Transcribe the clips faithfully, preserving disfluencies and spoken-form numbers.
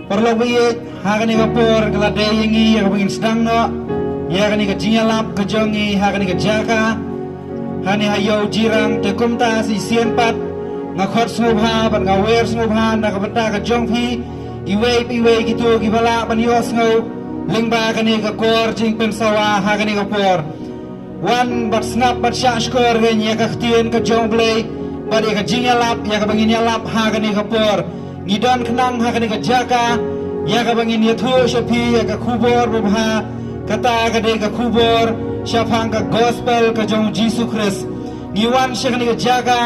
Paralok ba ïeit, ha kane ka por ka la dei ïa ngi ïa kaba ngin sdang noh ïa kane ka jingïalap ka jong ngi ha kane ka jaka, ha kane ha ïew Jirang. Te kumta shisien pat nga khot sngewbha bad nga wer sngewbha na ka bynta ka jong phi iwei pa iwei kito kiba lah ban ïohsngew lyngba kane ka kor jingpynsawa ha kane ka por. Wan bad sngap bad shahshkor ïa ka ktien ka jong U Blei bad ïa ka jingïalap ïa kaba ngin ïalap ha kane ka por. Ngi don khnang ha kane ka jaka ïa kaba ngin ïathuh sha phi ïa ka khubor babha, kata ka dei ka khubor shaphang ka gospel ka jong U Jisu Khrist. Ngi wan sha kane ka jaka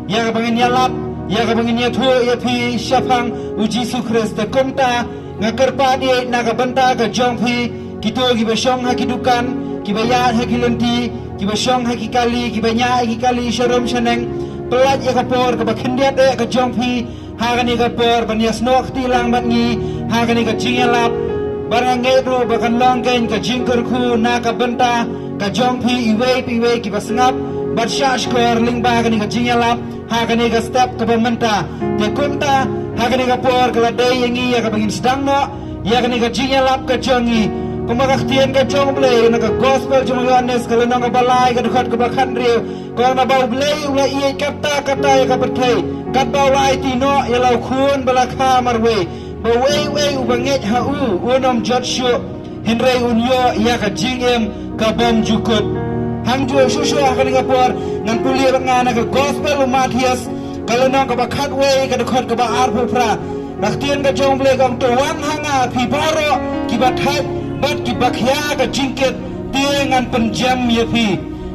ïa kaba ngin ïalap ïa kaba ngin ïathuh ïa phi shaphang U Jisu Khrist. Te kumta nga kyrpad ïa na ka bynta ka jong phi, kito kiba shong ha ki dukan, kiba ïaid ha ki lynti, kiba shong ha ki kali, kiba ñiah ha ki kali sharum shaneng, pyllait ïa ka por kaba khyndiat eh ka jong phi ha kane ka por ban ïasnoh kti lang bad ngi ha kane ka jingïalap. Bad nga ngeit ruh ba kan long kein ka jingkyrkhu na ka bynta ka jong phi iwei pa iwei kiba sngap bad shahshkor lyngba kane ka jingïalap ha kane ka step kaba mynta. Te kumta ha kane ka por ka la dei ïa ngi ïa kaba ngin sdang noh ïa kane ka jingïalap ka jong ngi. Kumba ka ktien ka jong U Blei na ka gospel jong u Ïoannis ka lynnong kaba lai ka dkhot kaba khathynriew, ka ong ba U Blei u la ïeit katta katta ïa ka pyrthei katba u la aiti noh ïa la u Khun ba la kha marwei, ba uwei uwei uba ngeit ha u un ym jot shuh, hynrei un ïoh ïa ka jingim ka bymjukut. Hangto shuh shuh ha kane ka por ngan pule bad nga na ka gospel u Mathaios ka lynnong kaba khatwei ka dkhot kaba arphew phra. Ka ktien ka jong U Blei ka ong, to wan ha nga phi baroh kiba thait bad kiba khia ka jingkit, te ngan pynjem ïa phi.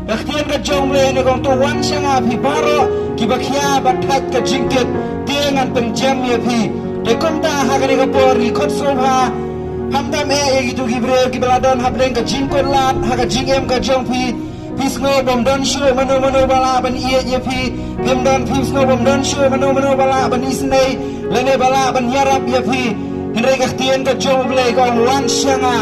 Ka ktien ka jong U Blei ne ka ong, to wan sha nga phi baroh kiba khia bad thait ka jingkit, te ngan pynjem ïa phi. Te kumta ha kane ka por ngi khot sngewbha, khamtam eh ïa kito ki briew kiba la don hapdeng ka jingkut lad ha ka jingim ka jong phi. Phi sngew bym don shuh mano mano ba lah ban ïeit ïa phi. Phim don, phi sngew bym don shuh mano mano ba lah ban isynei lane ba lah ban ïarap ïa phi. Hynrei ka ktien ka jong U Blei ka ong, wan sha nga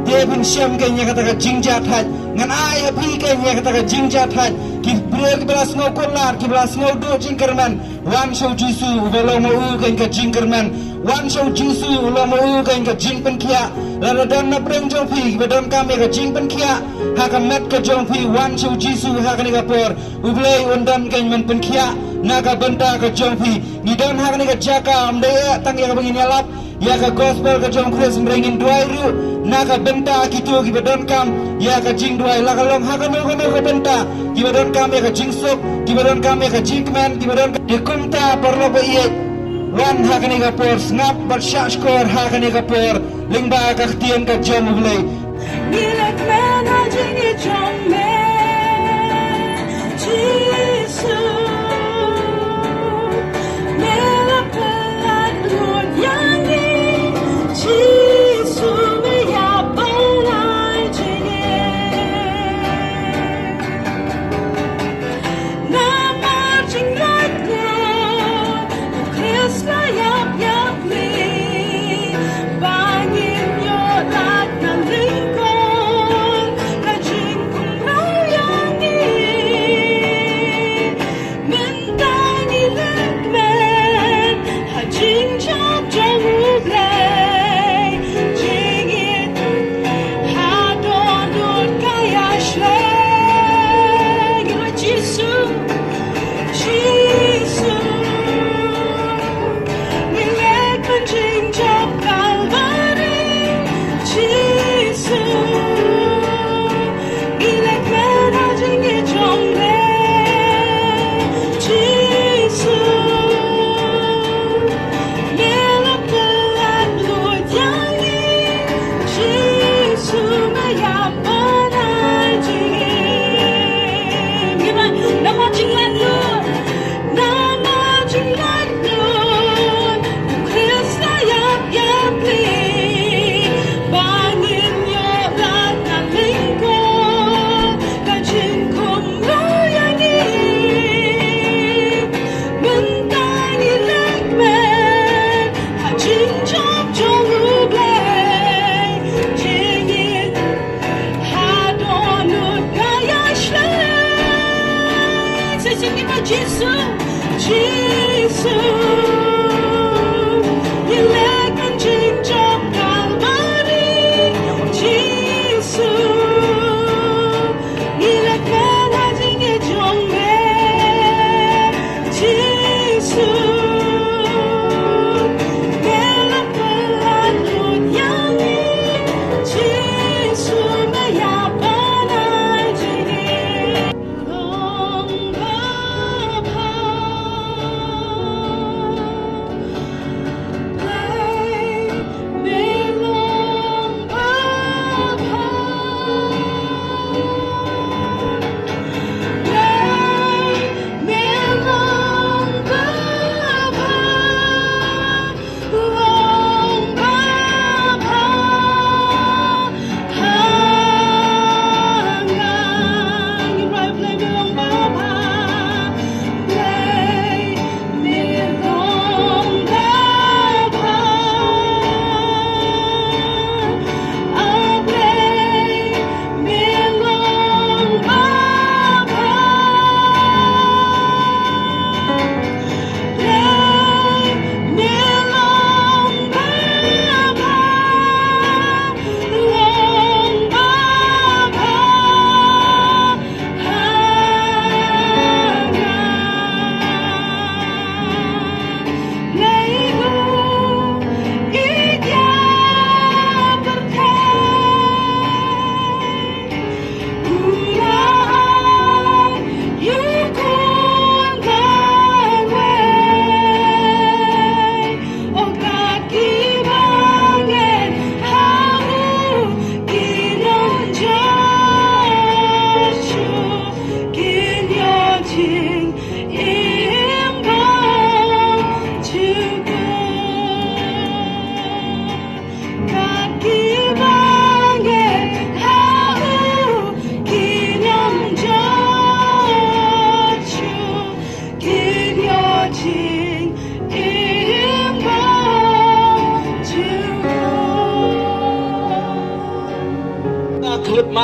te phin shem kein ïa kata ka jingjahthait. Ngan ai ha phi kein ïa kata ka jingjahthait. Ki briew kiba la sngew kut lad, kiba la sngew duh jingkyrmen, wan sha U Jisu uba long ma u kein ka jingkyrmen. Wan sha U Jisu u long ma u kein ka jingpynkhiah. Lada don na pdeng jong phi kiba donkam ïa ka jingpynkhiah ha ka met ka jong phi, wan sha U Jisu ha kane ka por. U Blei un don kein ban pynkhiah na ka bynta ka jong phi. Ngi don ha kane ka jaka ym dei eh tang ïa kaba ngin ïalap ïa ka gospel ka jong U Khrist, hynrei ngin duwai ruh na ka bynta kito kiba donkam ïa ka jingduwai, la ka long ha kano kano ka bynta, kiba donkam ïa ka jingsuk, kiba donkam ïa ka jingkmen, kiba donkam. Te kumta paralok ba ïeit, wan ha kane ka por, sngap bad shahshkor ha kane ka por lyngba ka ktien ka jong U Blei. Ngi la kmen ha jingïeit jong me, Jisu. Me la pyllait lut ïa ngi, Jisu, me ïa pynlait jingim. Namar jinglait ka, Khrist la ïap ïa phi, ba ngin ïoh lait na lyngkor ka jingkumno ïa ngi. Me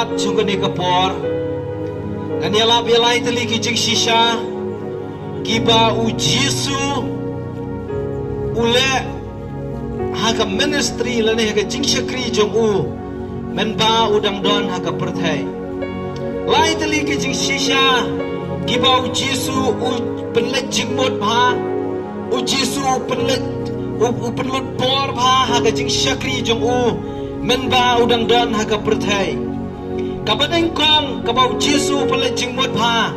Jong kane ka por ngan ïalap ïa lai tylli ki jingshisha kiba u Jisu u leh ha ka ministry lane ha ka jingshakri jong u mynba u dang don ha ka pyrthei. Lai tylli ki jingshisha kiba u Jisu u pynleit jingmut bha, u Jisu u pynleit, u, u pynlut por bha ha ka jingshakri jong u mynba u dang don ha ka pyrthei. Kaba nyngkong kaba u Jisu u pynleit jingmut bha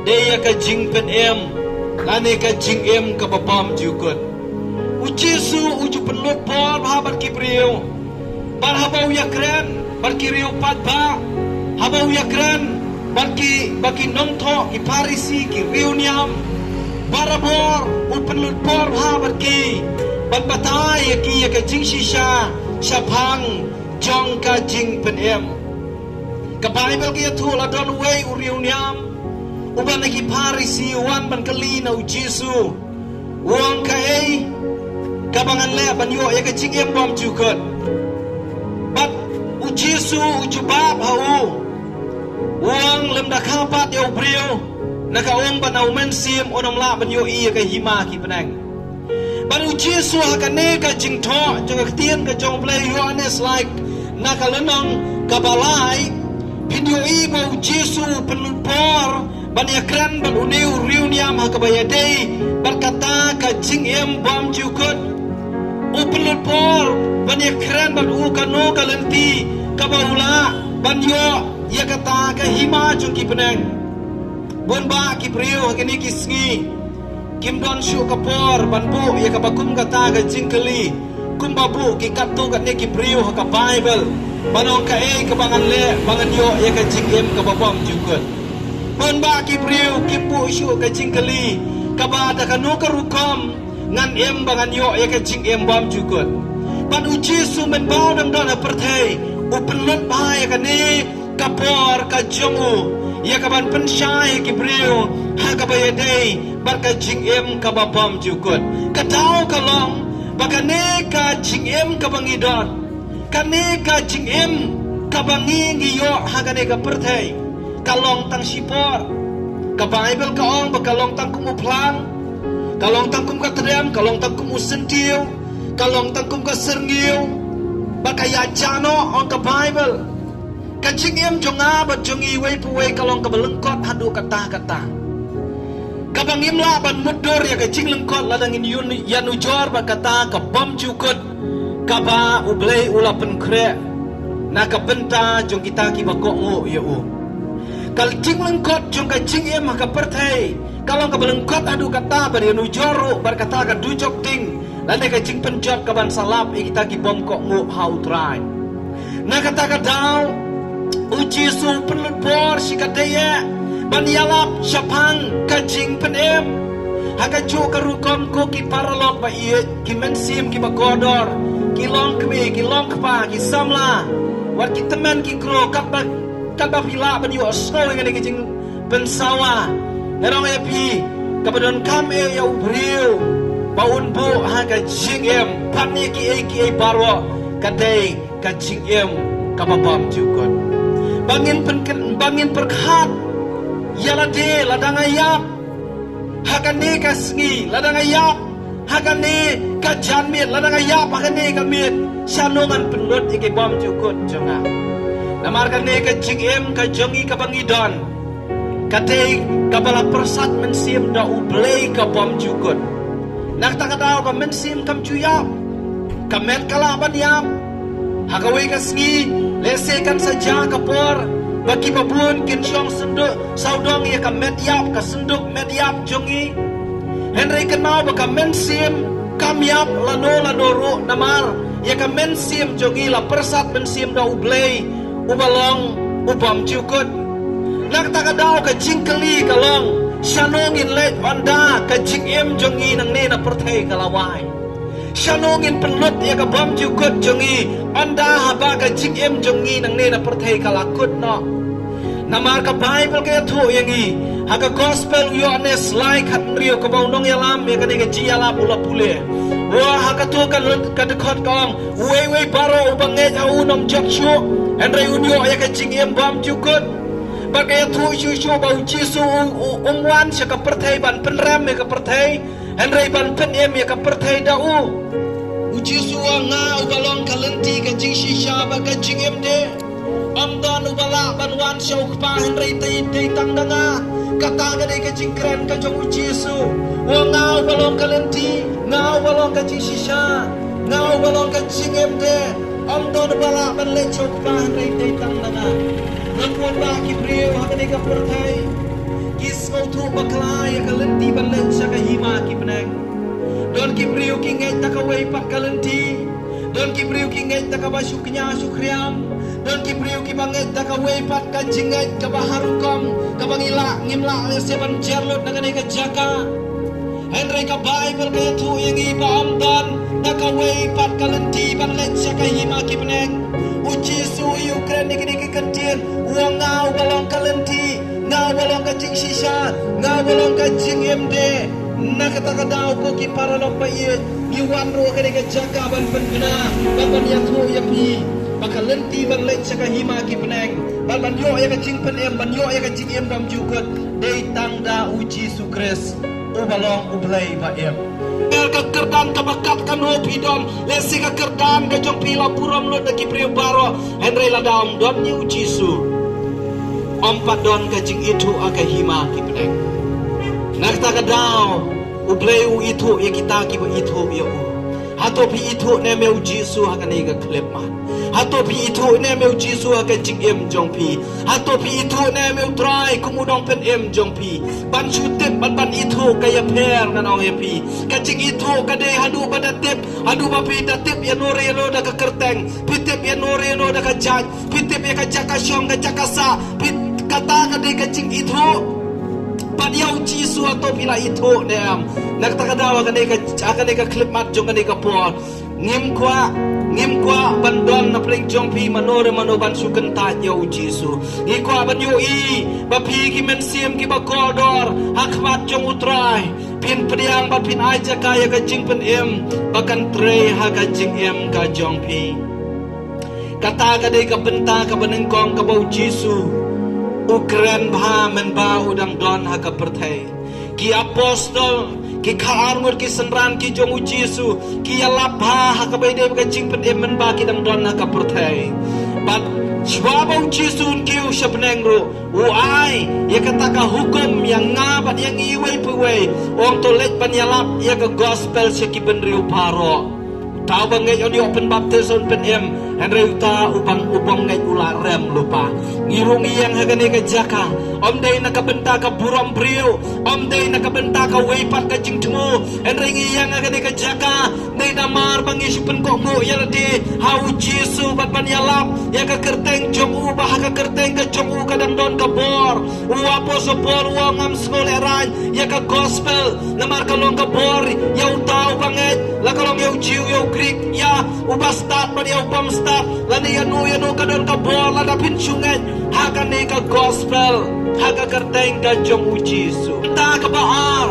dei ïa ka jingpynim lane ka jingim kaba bymjukut. U Jisu u ju pynlut por bha bad ki briew. Bad haba u ïakren bad ki riew paidbah, haba u ïakren bad ki, bad ki nongthoh, ki Pharisi, ki riewniam, barabor u pynlut por bha bad ki ban batai ïa ki ïa ka jingshisha shaphang jong ka jingpynim. Ka Baibl ka ïathuh la don uwei u riewniam uba na ki Pharisi u wan ban kylli na u Jisu, u ong, kaei kaba ngan leh ban ïoh ïa ka jingim bymjukut? Bad u Jisu u jubab ha u, u ong, lymda kha pat ïa u briew, na ka um bad na u mynsiem un ym lah ban ïohi ïa ka hima ki bneng. Bad u Jisu ha kane ka jingthoh jong ka ktien ka jong u Blei, Ïoannis lai na ka lynnong kaba lai, phin ïohi ba u Jisu u pynlut por ban ïakren bad une u riewniam ha kaba ïadei bad kata ka jingim bymjukut. U pynlut por ban ïakren bad u kano ka lynti kaba u lah ban ïoh ïa kata ka hima jong ki bneng. Bun bah ki briew ha kine ki sngi kim don shuh ka por ban buh ïa kaba kum kata ka jingkylli kumba buh ki katto katne ki briew ha ka Baibl, ban ong, kaei kaba ngan leh ba ngan ïoh ïa ka jingim kaba bymjukut? Bun bah ki briew kim buh shuh ka jingkylli kaba da kano ka rukom ngan im ba ngan ïoh ïa ka jingim bymjukut. Bad u Jisu mynba u dang don ha pyrthei u pynlut bha ïa kane ka por ka jong u ïa ka ban pynshai ïa ki briew ha kaba ïadei bad ka jingim kaba bymjukut. Ka daw ka long ba kane ka jingim kaba ngi don, kane ka jingim kaba ngi, ngi ïoh ha kane ka pyrthei ka long tang shipor. Ka Baibl ka ong ba ka long tang kum u phlang, ka long tang kum ka tdem, ka long tang kum u syntiew, ka long tang kum ka syrngiew. Ba ka ïa jano, ong ka Baibl. Ka jingim jong nga bad jong ngi uwei pa uwei ka long kaba lyngkot haduh katta katta. Kaba ngim lah ban mutdur ïa ka jinglyngkot lada ngin ïanujor bad kata ka bymjukut kaba u Blei u la pynkhreh na ka bynta jong kita kiba kohnguh ïa u. Ka jinglyngkot jong ka jingim ha ka pyrthei ka long kaba lyngkot haduh katta ban ïanujor ruh bad kata ka dujok ding lane ka jingpynjot ka ban sa lap ïa kita ki bym kohnguh ha u Trai. Na kata ka daw u Jisu u pynlut por shi katdei eh ban ïalap shaphang ka jingpynim. Ha kajuh ka rukom ko ki paralok ba ïeit, ki mynsiem kiba kordor, ki longkmie, ki longkpa, ki samla, wat ki tymmen ki kro, katba, katba phi lah ban ïohsngew ïa kane ka jing pynsawa. Nga ong ïa phi, kaba donkam eh ïa u briew ba un buh ha ka jingim, pynban ïa kiei kiei baroh ka dei ka jingim kaba bymjukut. Ba ngin pyn, ba ngin pyrkhat ïa lade lada nga ïap ha kane ka sngi, lada nga ïap ha kane ka janmiet, lada nga ïap ha kane ka miet, shano ngan pynlut ïa ki bymjukut jong nga? Namar kane ka jingim ka jong ngi kaba ngi don ka dei kaba la pyrsad mynsiem da u Blei ka bymjukut. Na kata ka daw ka mynsiem kam ju ïap, ka met ka lah ban ïap. Ha kawei ka sngi lehse kan sa jia ka por ba kiba bun kin shong synduk sawdong ïa ka met ïap, ka synduk met ïap jong ngi. Hynrei kynmaw ba ka mynsiem kam ïap lano lano ruh, namar ïa ka mynsiem jong ngi la pyrsad mynsiem da u Blei uba long u bymjukut. Na kata ka daw ka jingkylli ka long, shano ngin leit ynda ka jingim jong ngi nangne na pyrthei ka la wai? Shano ngin pynlut ïa ka bymjukut jong ngi ynda haba ka jingim jong ngi nangne na pyrthei ka la kut noh? Namar ka Baibl ka ïathuh ïa ngi ha ka Gospel u Ïoannis lai khathynriew kaba u nongïalam ïa kane ka jingïalap u la pule. Wa ha kato ka, ka dkhot ka ong, uwei uwei baroh uba ngeit ha u un ym jot shuh, hynrei un ïoh ïa ka jingim bymjukut. Bad ka ïathuh shuh shuh ba u Jisu u, u, um wan sha ka pyrthei ban pynrem ïa ka pyrthei, hynrei ban pynim ïa ka pyrthei da u. U Jisu u ong, nga uba long ka lynti, ka jingshisha bad ka jingim de. Ym don uba lah ban wan sha u Kpa hynrei dei, dei tang da nga. Kata ka dei ka jingkren ka jong u Jisu. U ong, nga uba long ka lynti, nga uba long ka jingshisha, nga uba long ka jingim de. Ym don uba lah ban leit sha u Kpa hynrei dei tang da nga. Nangta ki briew ha kane ka pyrthei ki sngewthuh bakla ïa ka lynti ban leit sha ka hima ki bneng. Don ki briew ki ngeit da kawei pat ka lynti. Don ki briew ki ngeit da kaba shu kñia shu khriam. Don ki briew kiba ngeit da kawei pat ka jingngeit kaba har rukom, kaba ngi lah ngim lah lehse ban jer lut na kane ka jaka. Hynrei ka Baibl ka ïathuh ïa ngi ba ym don da kawei pat ka lynti ban leit sha ka hima ki bneng. U Jisu hi u kren ïa kine ki kyntien, u ong, nga uba long ka lynti, nga uba long ka jingshisha, nga uba long ka jingim de. Na kata ka daw ko ki paralok ba ïeit, ngi wan ruh ha kane ka jaka ban pynbna, ban, ban ïathuh ïa phi ba ka lynti ban leit sha ka hima ki bneng, ban, ban ïoh ïa ka jingpynim, ban ïoh ïa ka jingim bymjukut, dei tang da u Jisu Khrist uba long u Blei ba im. Ka kyrdan kaba kat kano phi don, lehse ka kyrdan ka jong phi la burom lut da ki briew baroh, hynrei lada ym don ïa u Jisu, ym pat don ka jingithuh ha ka hima ki bneng. Na kata ka daw u Blei u ithuh ïa kita kiba ithuh ïa u. Hato phi ithuh ne em ïa u Jisu ha kane ka khyllipmat? Hato phi ithuh ne em ïa u Jisu ha ka jingim jong phi? Hato phi ithuh ne em ïa u Trai kum u nongpynim jong phi? Ban shu tip, ban, ban ithuh ka ïapher, ngan ong ïa phi. Ka jingithuh ka dei haduh ba da tip, haduh ba phi da tip ïano re ïano da ka kyrteng, phi tip ïano re ïano da ka jait, phi tip ïa ka jaka shong, ka jaka sah, phi, kata ka dei ka jingithuh. Bad ïa u Jisu hato phi la ithuh ne em? Na kata ka daw ha kane ka, ha kane ka khyllipmat jong kane ka por, ngim kwah, ngim kwah ban don na pdeng jong phi mano re mano ban shu kyntait ïa u Jisu. Ngi kwah ban ïohi ba phi ki mynsiem kiba kordor ha khmat jong u Trai, phin pdiang bad phin ai jaka ïa ka jingpynim ba kan trei ha ka jingim ka jong phi. Kata ka dei ka bynta kaba nyngkong kaba u Jisu u kren bha mynba u dang don ha ka pyrthei. Ki apostol, ki khatar ngut ki synran ki jong u Jisu, ki ïalap bha ha kaba ïadei bad ka jingpynim mynba ki dang don ha ka pyrthei. Bad shwa ba u Jisu un kiew sha bneng ruh, u ai ïa kata ka hukum ïa nga bad ïa ngi iwei pa iwei, u ong to leit ban ïalap ïa ka gospel sha ki bynriew baroh. Uta uba ngeit un ïoh pynbaptis, un pynim, hynrei uta uba, uba ym ngeit u la rem lypa. Ngi ruh ngi ïeng ha kane ka jaka, ym dei na ka bynta ka burom briew, ym dei na ka bynta kawei pat ka jingthmu, hynrei ngi ïeng ha kane ka jaka dei namar ba ngi shu pynkohnguh ïa lade ha u Jisu bad ban ïalap ïa ka kyrteng jong u, ba ha ka kyrteng ka jong u ka dang don ka bor. U apostol Paul u ong, ngam sngewlehraiñ ïa ka gospel, namar ka long ka bor ïa uta uba ngeit, la ka long ïa u Jiw ïa u Grik, ïa uba stad bad ïa u bym stad, lane ïano ïano ka don ka bor lada phin shu ngeit ha kane ka gospel, ha ka kyrteng ka jong u Jisu. Bynta kaba ar,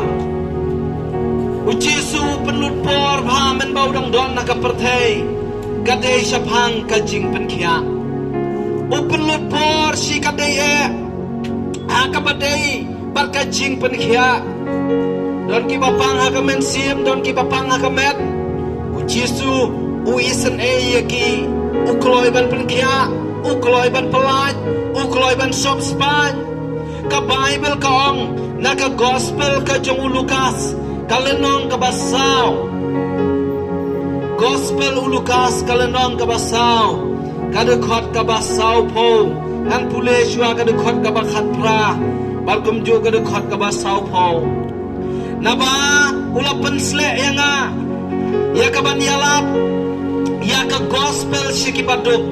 u Jisu u pynlut por bha mynba u dang don ha ka pyrthei, ka dei shaphang ka jingpynkhiah. U pynlut por shi katdei eh ha kaba dei bad ka jingpynkhiah. Don kiba pang ha ka mynsiem, don kiba pang ha ka met. U Jisu u isynei ïa ki, u kloi ban pynkhiah, u kloi ban pyllait, u kloi ban sop spah. Ka Baibl ka ong na ka gospel ka jong u Lukas, ka lynnong kaba saw. Gospel u Lukas, ka lynnong kaba saw, ka dkhot kaba sawphew. Ngan pule shuwa ka dkhot kaba khatphra bad kumjuh ka dkhot kaba sawphew. Naba u la pynsleh ïa nga ïa kaban ïalap ïa ka gospel sha kiba duk.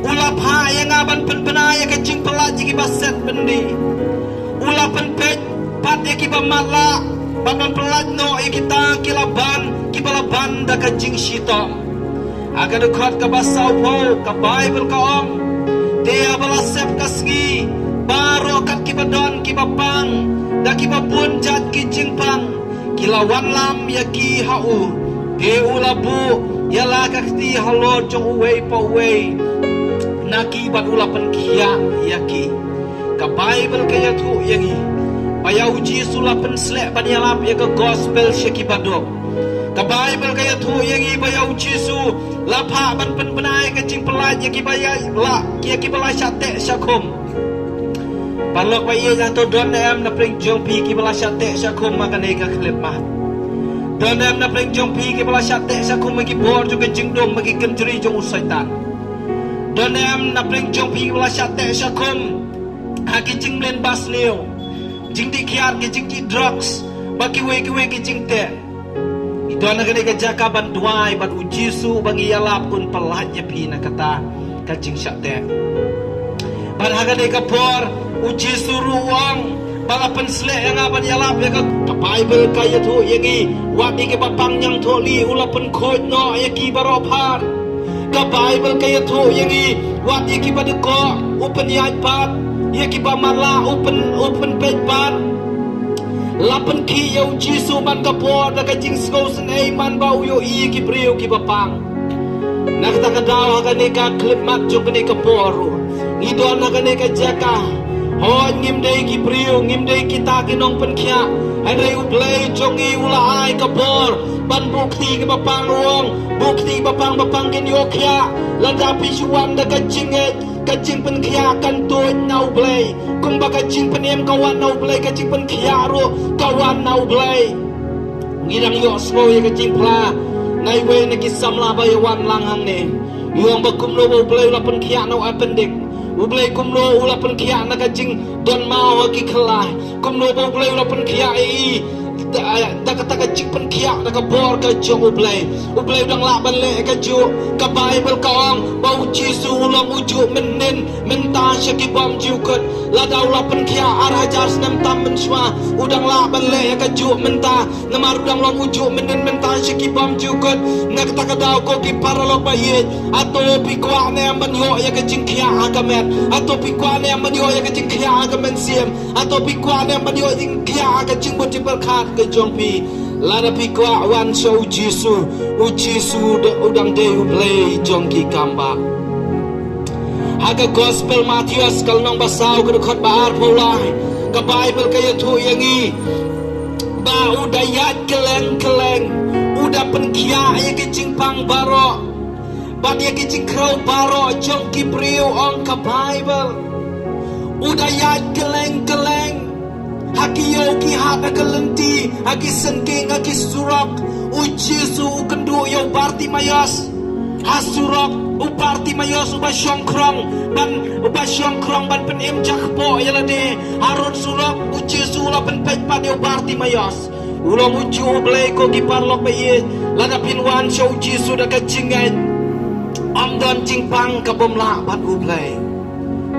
U la phah ïa nga ban pynbna ïa ka jingpyllait ïa kiba set byndi. U la pynpeit pat ïa kiba matlah bad ban pyllait noh ïa kita ki la ban, kiba la ban da ka jingshitom. Ha ka dkhot kaba sawphew ka Baibl ka ong, te haba la sep ka sngi, baroh kat kiba don kiba pang da kiba bun jait ki jingpang ki la wanlam ïa ki ha u. Te u la buh ïa la ka kti halor jong uwei pa uwei na ki bad u la pynkhiah ïa ki. Ka Baibl ka ïathuh ïa ngi ba ïa u Jisu la pynsleh ban ïalap ïa ka gospel sha ki baduk. Ka Baibl ka ïathuh ïa ngi ba ïa u Jisu la phah ban pynbna ïa ka jingpyllait ïa ki ba ïa la ïa ki ba la shah teh shah khum. Paralok ba ïeit, hato don ne em na pdeng jong phi ki ba la shah teh shah khum ha kane ka khyllipmat? Don ne em na pdeng jong phi ki ba la shah teh shah khum ha ki bor jong ka jingdum, ha ki kynjri jong u Soitan? Don ne em na pdeng jong phi ki ba la shah teh shah khum ha ki jingmlien basniew, jingdih kiad, ki jingdih drugs, bad kiwei kiwei ki jingteh? Ngi don ha kane ka jaka ban duwai bad u Jisu ba ngi ïalap un pyllait ïa phi na kata ka jingshah teh. Bad ha kane ka por u Jisu ruh u ong ba la pynsleh ïa nga ban ïalap ïa ka. Ka Baibl ka ïathuh ïa ngi, wat ïa ki ba pang ñiang thohli u la pynkhuid noh ïa ki baroh phar. Ka Baibl ka ïathuh ïa ngi, wat ïa ki ba dkoh u pynïaid pat, ïa ki ba matlah u pyn u pynpeit pat. La pynkhih ïa u Jisu man ka por da ka jingsngewsynei man ba u ïohi ïa ki briew ki ba pang. Na kata ka daw ha kane ka khyllipmat jong kane ka por ruh ngi don ha kane ka jaka. Hooid, ngim dei ki briew, ngim dei kita ki nongpynkhiah, hynrei u Blei jong ngi u la ai ka bor ban buh kti ki ba pang, u ong, buh kti ba pang, ba pang kin ïoh khiah. Lada phi shu wan da ka jingngeit, ka jingpynkhiah kan tuid na u Blei. Kumba ka jingpynim ka wan na u Blei, ka jingpynkhiah ruh ka wan na u Blei. Ngi dang ïohsngew ïa ka jingphla na iwei na ki samla ba ïa wan lang hangne. Ïa ong ba kumno ba u Blei u la pynkhiah na u appendix. U Blei kumno u la pynkhiah na ka jingdon maw ha ki khyllai. Kumno ba u Blei u la pynkhiah ïa i da da kata ka jingpynkhiah da ka bor ka jong u Blei. U Blei u dang lah ban leh kajuh. Ka Baibl ka ong ba u Jisu u long u juh mynnin mynta sha ki bym jukut. Lada u la pynkhiah ar hajar snem tam mynshuwa, u dang lah ban leh ïa kajuh mynta. Namar u dang long u juh mynnin mynta sha ki bym jukut. Na kata ka daw ko ki paralok ba ïeit, ato phi kwah ne em ban ïoh ïa ka jingkhiah ha ka met? Ato phi kwah ne em ban ïoh ïa ka jingkhiah ha ka mynsiem? Ato phi kwah ne em ban ïoh jingkhiah ha ka jingmut jingpyrkhat ka jong phi? Lada phi kwah, wan sha u Jisu. U Jisu u dang dei u Blei jong ki kambah. Ha ka Gospel Mathaios ka lynnong ba saw ka dkhot ba arphew lai, ka Baibl ka ïathuh ïa ngi ba u da ïaid kylleng kylleng, u da pynkhiah ïa ki jingpang baroh bad ïa ki jingkhrew baroh jong ki briew, ong ka Baibl. U da ïaid kylleng kylleng, ha ki ïew ki hat, ha ka lynti, ha ki syngkien, ha ki surok. U Jisu u kynduh ïa u Bartimaios ha surok. U Bartimaios uba shongkhrong ban, uba shongkhrong ban pynim jakpoh ïa lade harud surok, u Jisu u la pynpeit pat ïa u Bartimaios. U long u juh u Blei ko ki paralok ba ïeit. Lada phin wan sha u Jisu da ka jingngeit, ym don jingpang ka bym lah bad u Blei.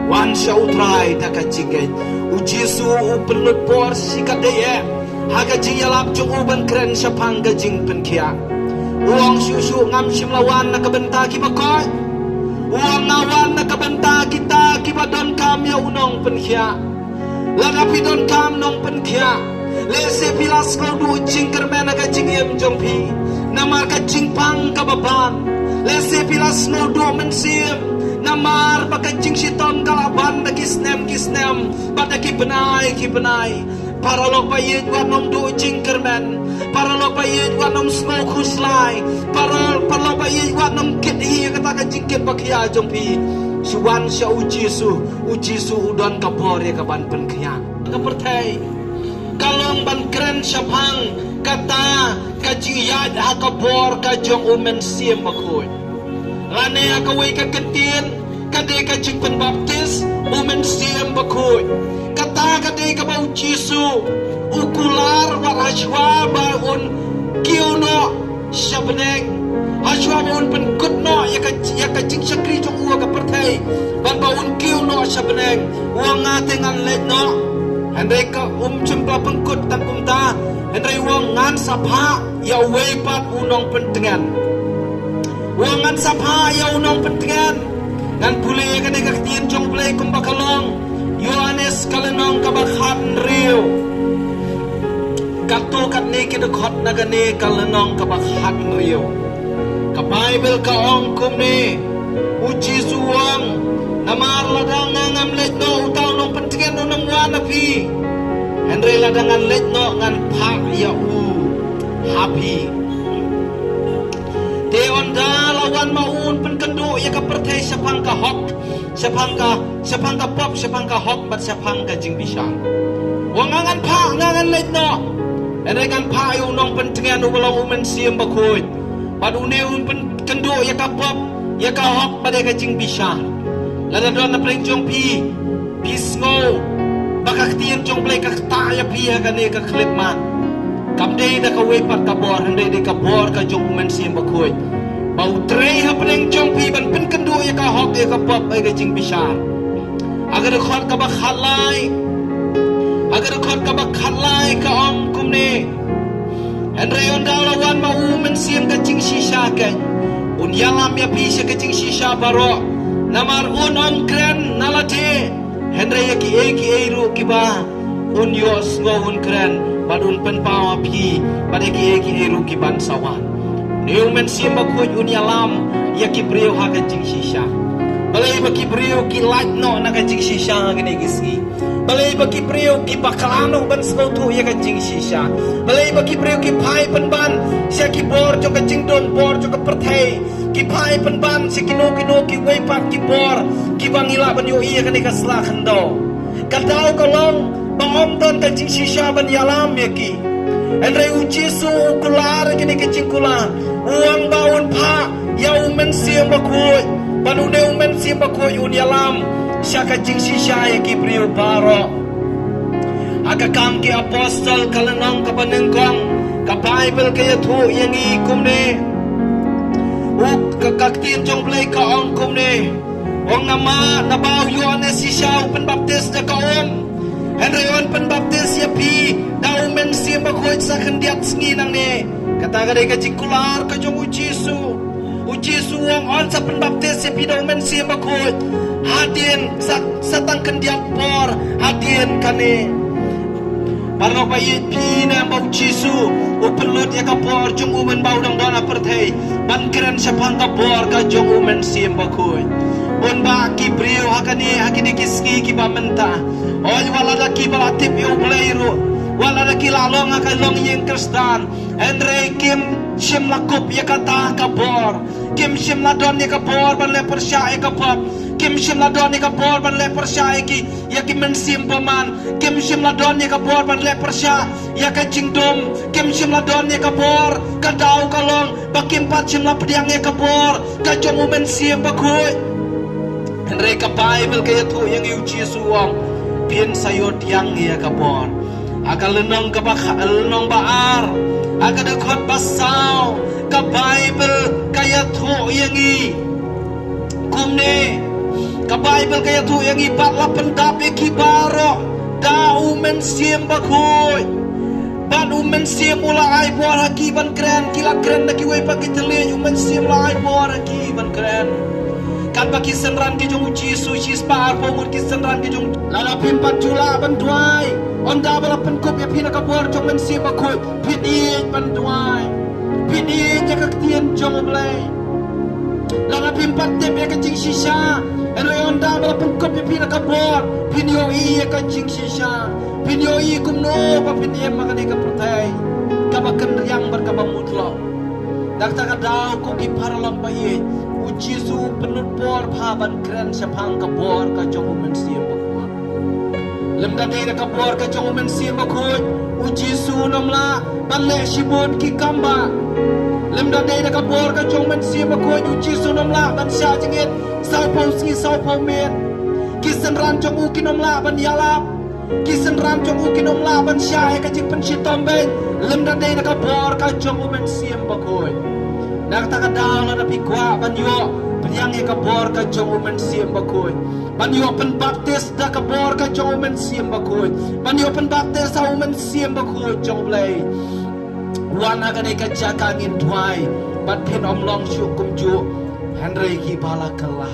Wan sha u Trai da ka jingngeit. U Jisu u pynlut por shi katdei eh ha ka jingïalap jong u ban kren shaphang ka jingpynkhiah. U ong, shuh shuh ngam shym la wan na ka bynta ki bakoit. U ong, nga wan na ka bynta kita ki ba donkam ïa u nongpynkhiah. Lada phi donkam nongpynkhiah, lehse phi la sngewduh jingkyrmen ha ka jingim jong phi namar ka jingpang kaba bang. Lehse phi la sngewduh mynsiem namar ba ka jingshitom ka la ban da ki snem ki snem bad da ki bnai ki bnai. Paralok ba ïeit, wat nym duh jingkyrmen. Paralok ba ïeit, wat nym sngew khuslai. Para, paralok ba ïeit, wat nym kit hi ïa kata ka jingkit ba khia jong phi. Shu wan sha u Jisu. U Jisu u don ka bor ïa ka ban pynkhiah. Ka pyrthei ka long ban kren shaphang kata ka jingïaid ha ka bor ka jong u Mynsiem Bakhuid. Lane ha kawei ka kyntien, ka dei ka jingpynbaptis u Mynsiem Bakhuid. Kata ka dei kaba u Jisu u kular wat hashwa ba un kiew noh sha bneng. Hashwa ba un pynkut noh ïa ka, ïa ka jingshakri jong u ha ka pyrthei, bad ba un kiew noh sha bneng. U ong, nga te ngan leit noh. Hynrei ka, um shym la pynkut tang kumta. Hynrei u ong, ngan sa phah ïa uwei pat u nongpyntngen. U ong, ngan sa phah ïa u nongpyntngen. Ngan pule ïa kane ka ktien jong u Blei kumba ka long. Ïoannis ka lynnong kaba khathynriew, Katto katne ki dkhot na kane ka lynnong kaba khathynriew, ka Baibl ka ong kumne, u Jisu u ong, namar lada nga ngam leit noh, uta u nongpyntngen un ym wan ha phi. Hynrei lada ngan leit noh ngan phah ïa u ha phi. Te ynda la wan ma u un pynkynduh ïa ka pyrthei shaphang ka hok, shaphang ka, shaphang ka pop, shaphang ka hok bad shaphang ka jingbishar. Wa nga ngan phah, nga ngan leit noh. Hynrei ngan phah ïa u nongpyntngen uba long u Mynsiem Bakhuid. Bad une un pynkynduh ïa ka pop, ïa ka hok bad ïa ka jingbishar. Lada don na pdeng jong phi, phi sngew ba ka ktien jong U Blei ka ktah ïa phi ha kane ka khyllipmat, kam dei da kawei pat ka bor, hynrei dei ka bor ka jong u Mynsiem Bakhuid. Ba u trei ha pdeng jong phi ban pynkynduh ïa ka hok, ïa ka pop, ïa ka jingbishar. Ha ka dkhot kaba khatlai, ha ka dkhot kaba khatlai ka ong kumne, hynrei ynda la wan ma u Mynsiem ka jingshisha keiñ, un ïalam ïa phi sha ka jingshisha baroh. Namar un ym kren na lade, hynrei ïa kiei kiei ruh kiba un ïohsngew un kren, bad un pynpaw ha phi bad ïa kiei kiei ruh kiban sa wan. Une u Mynsiem Bakhuid un ïalam ïa ki briew ha ka jingshisha. Balei ba ki briew ki lait noh na ka jingshisha ha kine ki sngi? Balei ba ki briew ki bakla noh ban sngewthuh ïa ka jingshisha? Balei ba ki briew ki phai pynban sha ki bor jong ka jingdum, bor jong ka pyrthei? Ki phai pynban sha kino kino kiwei pat ki bor kiba ngi lah ban ïohi ha kane ka sla khyndew. Ka daw ka long ba ym don ka jingshisha ban ïalam ïa ki. Hynrei u Jisu u kular ïa kine ki jingkular, u ong ba un phah ïa u Mynsiem Bakhuid, bad une u Mynsiem Bakhuid un ïalam sha ka jingshisha ïa ki briew baroh. Ha ka Kam ki Apostol ka lynnong kaba nyngkong, ka Baibl ka ïathuh ïa ngi kumne. U ka, ka ktien jong U Blei ka ong kumne. Ong namar naba u Ïoannis Shisha u pynbaptis da ka um, hynrei yn pynbaptis ïa phi da u Mynsiem Bakhuid sa khyndiat sngi nangne. Kata ka dei ka jingkular ka jong u Jisu. U Jisu u ong yn sa pynbaptis ïa phi da u Mynsiem Bakhuid hadien sa, sa tang khyndiat por hadien kane. Paralok ba ïeit, phi ne em ba u Jisu u pynlut ïa ka por jong u mynba u dang don ha pyrthei ban kren shaphang ka bor ka jong u Mynsiem Bakhuid? Bun bah ki briew ha kane, ha kine ki sngi kiba mynta, hooid, wat lada kiba la tip ïa U Blei ruh, wat lada ki la long ha ka longïing Khristan, hynrei kim shym la kup ïa kata ka bor. Kim shym la don ïa ka bor ban leh pyrshah ïa ka pop. Kim shym la don ïa ka bor ban leh pyrshah ïa ki, ïa ki mynsiem bymman. Kim shym la don ïa ka bor ban leh pyrshah ïa ka jingdum. Kim shym la don ïa ka bor, ka daw ka long ba kim pat shym la pdiang ïa ka bor ka jong u Mynsiem Bakhuid. Hynrei ka Baibl ka ïathuh ïa ngi, u Jisu u ong, phin sa ïoh pdiang ïa ka bor. Ha ka lynnong kaba kha, lynnong ba ar, ha ka dkhot ba saw, ka Baibl ka ïathuh ïa ngi kumne. Ka Baibl ka ïathuh ïa ngi, bad la pyndap ïa ki baroh da u Mynsiem Bakhuid. Bad u Mynsiem u la ai bor ha ki ban kren, ki la kren da kiwei pat ki thylliej, u Mynsiem u la ai bor ha ki ban kren. Katba ki synran ki jong u Jisu, shispah arphew ngut ki synran ki jong u. Lada phim pat ju lah ban duwai, ynda ba la pynkup ïa phi na ka bor jong u Mynsiem Bakhuid, phin ïeit ban duwai. Phin ïeit ïa ka ktien jong U Blei. Lada phim pat tip ïa ka jingshisha, hynrei ynda ba la pynkup ïa phi na ka bor, phin ïohi ïa ka jingshisha. Phin ïohi kumno ba phin im ha kane ka pyrthei kaba kynriang bad kaba mutlop. Da kata ka daw, ko ki paralok ba ïeit, u Jisu u pynlut por bha ban kren shaphang ka bor ka jong u Mynsiem Bakhuid. Lymda dei da ka bor ka jong u Mynsiem Bakhuid, u Jisu un ym lah ban leh shibun ki kambah. Lymda dei da ka bor ka jong u Mynsiem Bakhuid, u Jisu un ym lah ban shah jingit sawphew sngi sawphew miet. Ki synran jong u kin ym lah ban ïalap. Ki synran jong u kin ym lah ban shah ïa ka jingpynshitom beiñ lymda dei da ka bor ka jong u Mynsiem Bakhuid. Na kata ka daw, lada phi kwah ban ïoh pdiang ïa ka bor ka jong u Mynsiem Bakhuid, ban ïoh pynbaptis da ka bor ka jong u Mynsiem Bakhuid, ban ïoh pynbaptis ha u Mynsiem Bakhuid jong U Blei, wan ha kane ka jaka ngin duwai, bad phin ym long shuh kumjuh, hynrei kiba la kylla.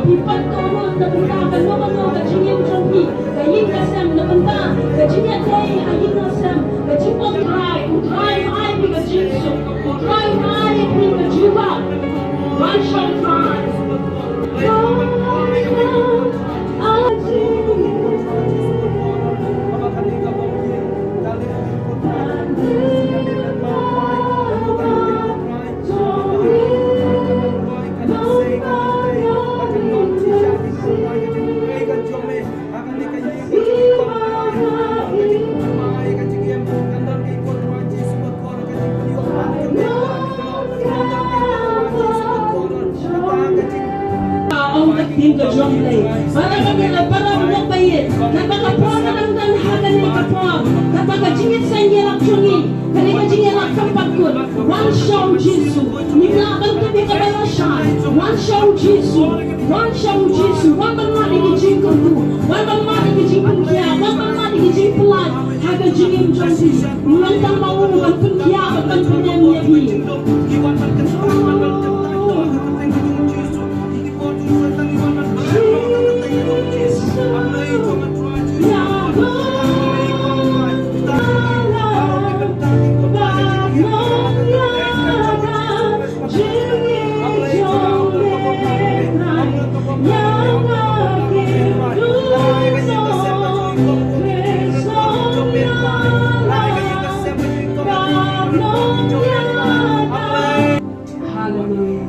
Phi pat dohnud na bynta kano kano ka jingim jong phi, ka ïing ka sem, na bynta ka jingïadei ha ïing ha sem, ka jingpynkhrai, U Trai un ai phi ka jingsuk, U Trai un ai phi ka jubab. Wan sha U Trai. Ong ka ktien ka jong U Blei. Para ka mela para u lok ba ïeit. Kata ka por ka dang don ha kane ka por. Kata ka jingïaseng ïalap jong ngi. Kane ka jingïalap kam pat kut. Wan sha U Jisu. Ngim lah ban tip ïa kaba lashai. Wan sha U Jisu. Wan sha U Jisu. Wan ban mad ïa ki jingkyrkhu. Wan ban mad ïa ki jingpynkhiah. Wan ban mad ïa ki jingpyllait. Ha ka jingim jong phi. Ngan tang ba u ban pynkhiah ban pyndem ïa phi. Hallelujah.